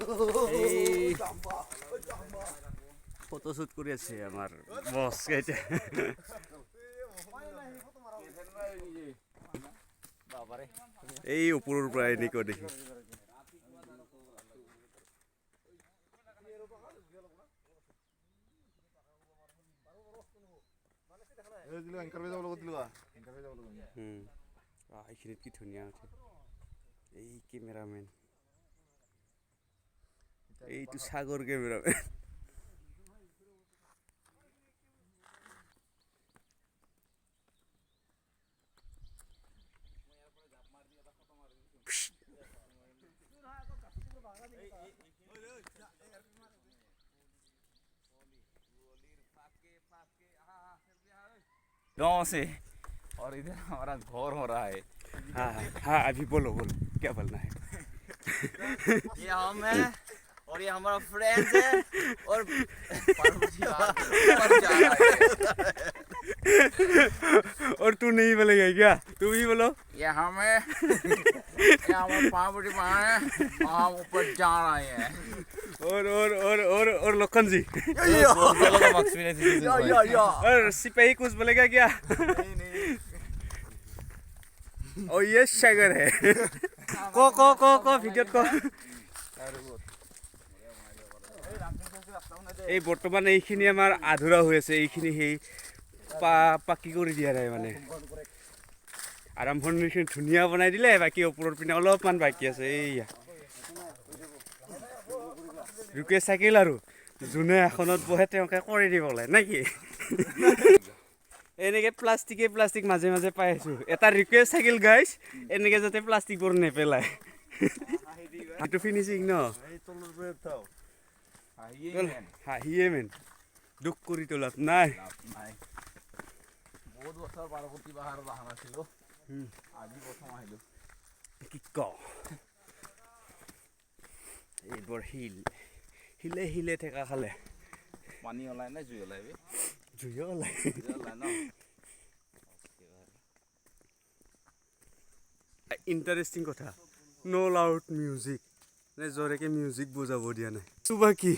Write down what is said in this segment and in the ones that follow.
এই ফটোশ্বুট কৰি আছে আমাৰ বছ কেইটা। এই ওপৰৰ পৰা এনেকুৱা দেখি। এইখিনিত কি ধুনীয়া উঠে। এই কেমেৰামেন, এইটো সাগৰ কেমেৰামেন। गांव से और इधर हमारा घोर हो रहा है। हाँ हाँ, अभी बोलो बोलो क्या बोलना है। ये हम है और ये हमारा फ्रेंड्स है और जा रहा है। और तू नहीं बोलेगा क्या? तू भी बोलो। ये हम है, ये हमारा पार्वती पहाड़ है और हम ऊपर जा रहे हैं। और और और और और लखन जी और सिपाही कुछ बोलेगा क्या? नहीं नहीं। और ये सागर है। को को को को ভিডিঅ'ত ক। এই বৰ্তমান এইখিনি আমাৰ আধৰুৱা হৈ আছে, এইখিনি সেই পাকি কৰি দিয়া নাই মানে। আৰম্ভণিখিনি ধুনীয়া বনাই দিলে, বাকী ওপৰৰ পিনে অলপমান বাকী আছে। এইয়া ৰিকুৱেষ্ট থাকিল আৰু যোনে এখনত বহে তেওঁকে কৰি দিব লাগে নে কি? এনেকে প্লাষ্টিকে প্লাষ্টিক মাজে মাজে পাই আছোঁ। এটা ৰিকুৱেষ্ট থাকিল গাইজ, এনেকে যাতে প্লাষ্টিকবোৰ নেপেলায়। এইটো ফিনিচিং ন, হাঁহিয়ে মেন, দুখ কৰি তো লাভ নাই। বহুত বছৰ পাৰ্বতী পাহাৰত অহা নাছিলোঁ, আজি প্ৰথম আহিলোঁ। কি ক, এইবোৰ শিল শিলে শিলে ঠেকা খালে। পানী ওলাই নে জুই ওলাই? জুই ওলাই ন। ইণ্টাৰেষ্টিং কথা, ন' লাউড মিউজিক, মানে জোৰেকে মিউজিক বজাব দিয়া নাই। বাকী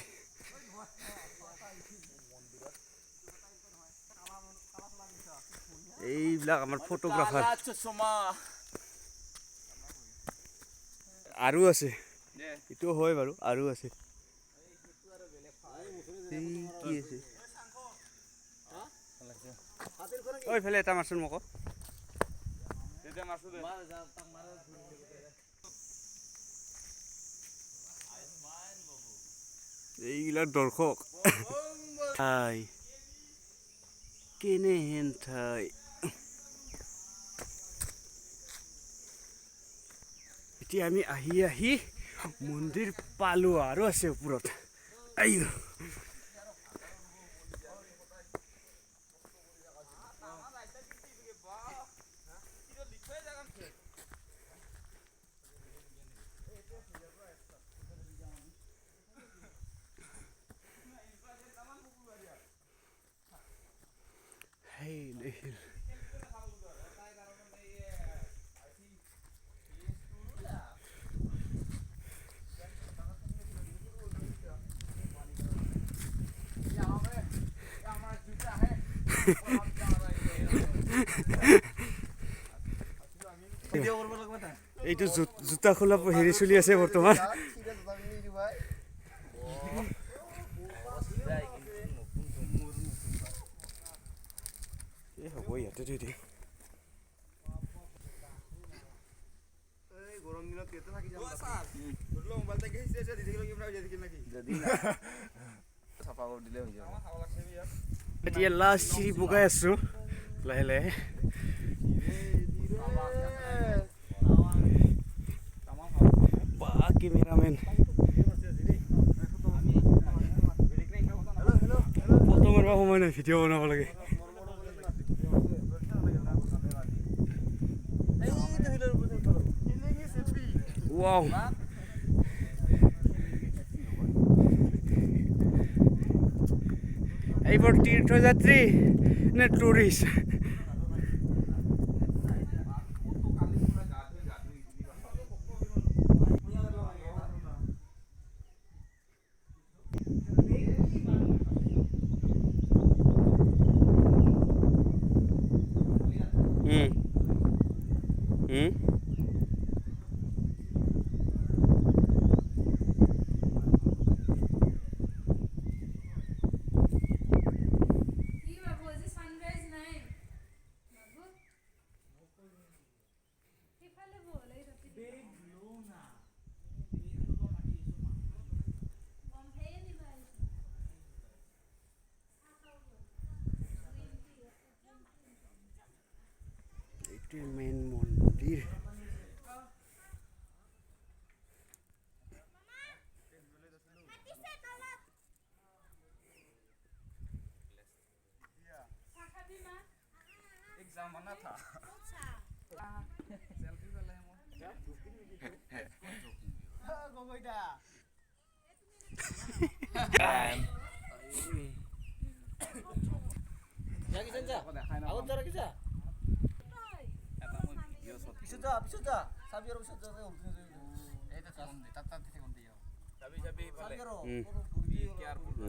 এইবিলাক আমাৰ ফটোগ্ৰাফাৰ আৰু আছে, এইটো হয় বাৰু, আৰু আছে। কি আছে এইফালে এটা মাৰচোন মোক। এইগিলা দৰ্শক ঠাই কেনেহেন ঠাই। এতিয়া আমি আহি আহি মন্দিৰ পালো, আৰু আছে ওপৰত। আইও এইটো জোতা খোলা হেৰি চলি আছে বৰ্তমান। এই হ'ব ইয়াতে থৈ দিম। এতিয়া লাষ্ট চিৰি বগাই আছো লাহে লাহে। বা কেমেৰামেন ফটো মাৰিব সময় নাই, ভিডিঅ' বনাব লাগে। ৱাও, এইবোৰ তীৰ্থযাত্ৰী নে টুৰিষ্ট?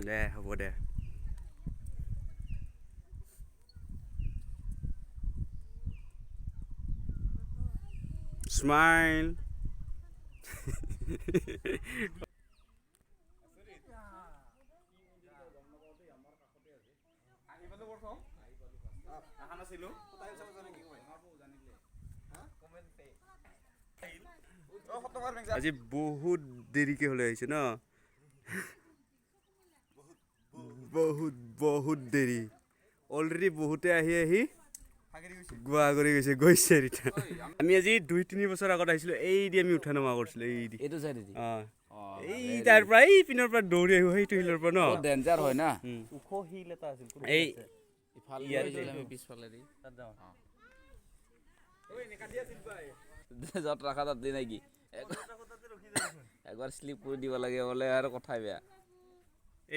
দে, হ'ব দে। স্মাইল। আজি বহুত দেৰিকে হ'লে আহিছে ন? বহুত বহুত দেৰি। অলৰেডি বহুতে আহি আহি গোৱা কৰি গৈছে, গৈছে ৰিটাৰ্ণ। আমি আজি 2-3 বছৰ আগত আহিছিলোঁ। এই দি আমি উঠা নমা কৰিছিলোঁ, এই দি। এইটো চাইডেদি। অঁ, এই তাৰ পৰা, এই পিনৰ পৰা দৌৰি আহিব সেইটো শিলৰ পৰা ন? ডেঞ্জাৰ হয় না। ওখ শিল এটা আছিল। এই ইফালে ইয়াতে। আমি পিছফালেদি তাত যাওঁ। য'ত ৰাখা তাত দি নেকি? একবাৰ শ্লিপ কৰি দিব লাগে বোলে আৰু কথাই বেয়া।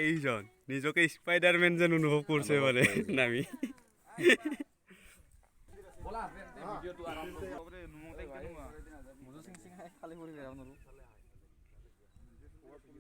এইজন নিজকে স্পাইডাৰমেন যেন অনুভৱ কৰিছে মানে নামি। খালি কৰি বেয়া নৰো।